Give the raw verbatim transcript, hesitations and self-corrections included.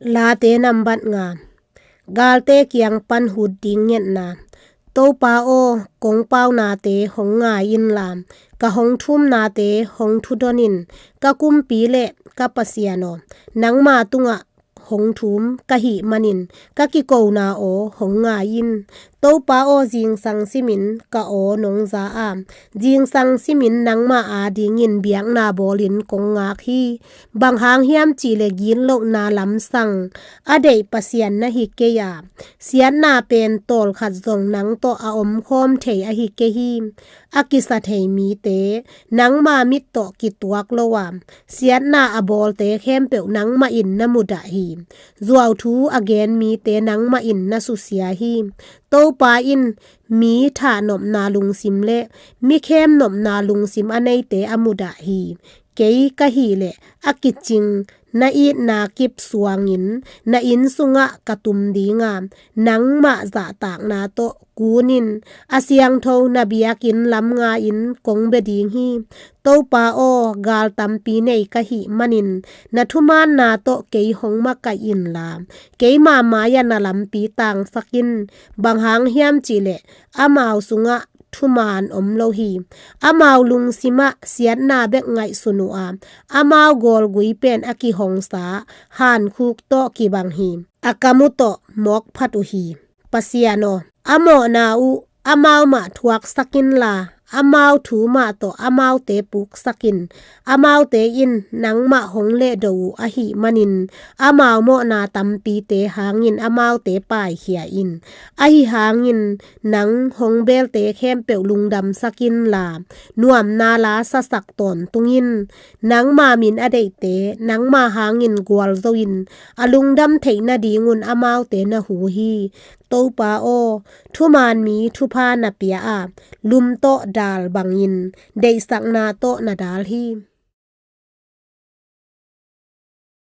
Late nambat nga. Galte kiang pan hut ding ngetna. Topa aw, kong paunate hong ngai inla, ka hong thumnate hong thudon in. Ka kumpi le ka Pasian aw, nangma tungah hong thum ka hih manin, ka kikona aw hong ngai in. Topa aw, zingsang simin ka aw nong za a, zingsang simin nangma adingin biakna bawlin kong ngak hi. Bang hang hiam cihleh ginlohna lamsang a deih Pasian na hi kei a, siatna pen tawlkhat zong nang tawh a omkhawm thei ahi kei hi. A kisa thei mite nangma mit tawh kituak lo a, siatna a bawlte khempeuh nangmah in na mudah hi. Zuauthu a gen mite nangmah in na susia hi. Topa in mi thahnopna lungsim le mi khemnopna lungsim a neite a mudah hi. Kei ka hih leh a kicing na itna kip suangin na inn sungah ka tum ding a, nangmah zahtakna tawh kunin a siangtho na biakinn lam nga-in kong bia ding hi. Topa aw, gal tampi nei ka hih manin na thumaanna tawh kei hong makaih inla, keima mai-ah na lampi tangsak in. Bang hang hiam cihleh amau sungah thumaan om lo hi. Amau lungsimah siatna bek ngaihsun uh a, amau gawlgui pen a kihongsa hankhuk tawh kibang hi. A kam uh tawh mawkphat uh hi. Pasian aw, a mawhna uh amau mah thuaksak inla, amau thu mah tawh amaute puksak in. Amaute in nangmah hong lehdo uh ahih manin, amau mawhna tampite hangin amaute paikhia in. Ahi hangin nang hong belte khempeuh lungdamsak inla, nuamna la sasak tawntung in. Nangma min a deihte nangma hangin gualzo in, a lungdam theih nadingun amaute na hu hi. Topa aw, thumaan mi thupha na pia a, lum tawh dal bangin deihsakna tawh na dal hi.